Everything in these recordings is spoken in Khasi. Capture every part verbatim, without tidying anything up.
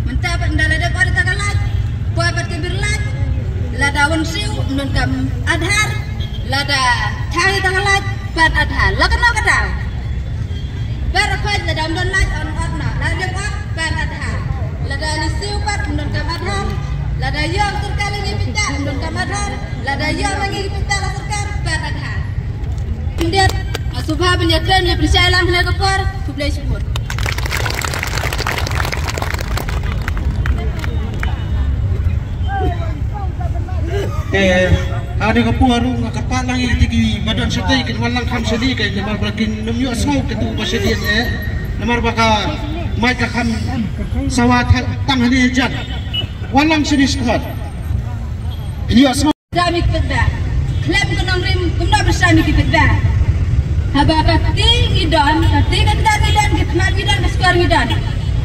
Mynta pat ynda la dep ot ïa ka light, poi pat ka bir light, lada wan siew ym don kam Aadhaar, lada thaw ïa ka light pat Aadhaar. La kano ka daw? Baroh khoit lada ym don light yn ot noh, lada dep ot pat Aadhaar. Lada ngi siew pat ym don kam Aadhaar, lada ïoh sorkar ïa ngi pisa ym don kam Aadhaar, lada ïoh ma ngi pisa la sorkar pat Aadhaar. Khyndiat, nga sngewbha ban ïakren ïa pynshai lang kane ka por. Khublei shibun. Eh, ha kane ka por ruh nga kyrpad lang ïa kito kiba don shatei kin wan lang kham shane, namar ba kin ym ïohsngew kito ba shane, eh. Namar ba ka mic ka kham sawa tang hangne jan. Wan lang shane shuwa. Kin ïohsngew. Sha mi ki paidbah. Khlem ka nongrim kumno ban sha mi ki paidbah. Haba ka kti ngi don, ka kti ka kdar ngi don, ka khmat ngi don, ka shkor ngi don.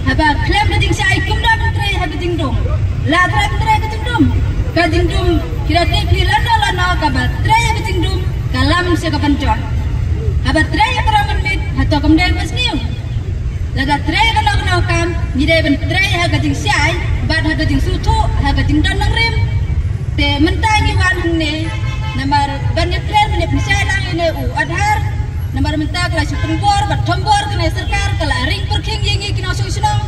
Haba khlem ka jingshai kumno ban trei ha ka jingdum. La trei ban trei ka jingdum. Ka jingdum ki la tip hi lano lano kaba trei ha ka jingdum ka lam sha ka ban jot. Haba trei ha ka rong ban miet, hato kam dei ba sniew. Lada trei kano kano kam, ngi dei ban trei ha ka jingshai bad ha ka jingsngewthuh, ha ka jingdon nongrim. Te mynta ngi wan hangne namar ban ïakren, ban ïapynshai lang ïa une u Aadhaar. Namar mynta ka la shu pynbor bad thombor kane sorkar, ka la ring pyrkhing ïa ngi ki nongshong shnong.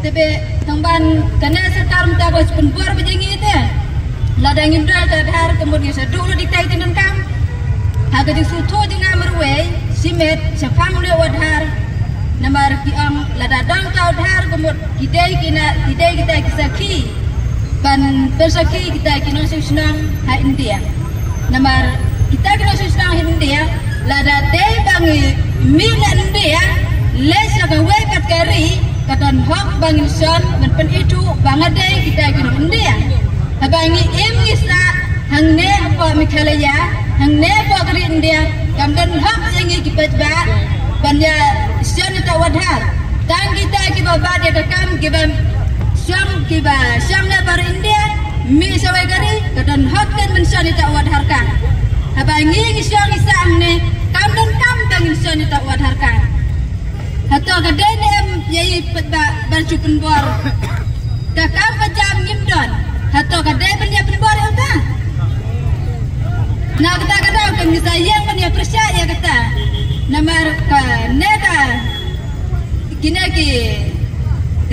Te be tang ban kane sorkar mynta ka la shu pynbor bad ïa ngi te. Lada ngim don ka Aadhaar ka mut ngi sa duh lut ïa kitai ki donkam. Ha ka jingsngewthuh jong nga marwei, shimet shaphang une u Aadhaar. Namar ki ong lada don ka Aadhaar ka mut ki dei kine, ki dei kita ki sakhi ban pynsakhi kita ki nongshong shnong ha India. Namar kita ki nongshong shnong ha India, lada dei ba ngi mih na India leit sha kawei pat ka ri, ka don hok ba ngin shon ban pynithuh ba nga dei kita ki nong India. Haba ngi im ngi sah hangne hapoh Meghalaya, hangne hapoh ka ri India, kam don hok ïa ngi ki paidbah ban ïa shon ïa uta u Aadhaar. Tang kita kiba bat ïa ka kam, kiba shong, kiba shong na bar India, mih sha kawei ka ri, ka don hok ken ban shon ïa uta u Aadhaar card. Haba ngi ngi shong ngi sah hangne, kam donkam ba ngin shon ïa uta u Aadhaar card. Hato ka dei ne em ïa i paidbah ban shu pynbor? Ka kam ka jam ngim don. Hato ka dei ban ïa pynbor ïa uta? Na kata ka daw kan ngi sa ïeng ban ïa pyrshah ïa kata. Namar kane ka, kine ki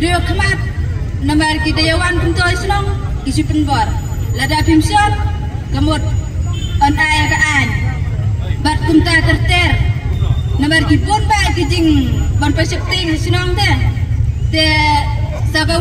riew khmat, namar ki da ïa wan kumto shnong, ki shu pynbor. Lada phim shon, ka mut yn ai ka aiñ. Bad kumta ter ter. Namar ki bun bah ki jing ban pynsheptieng shnong te. Te sa ba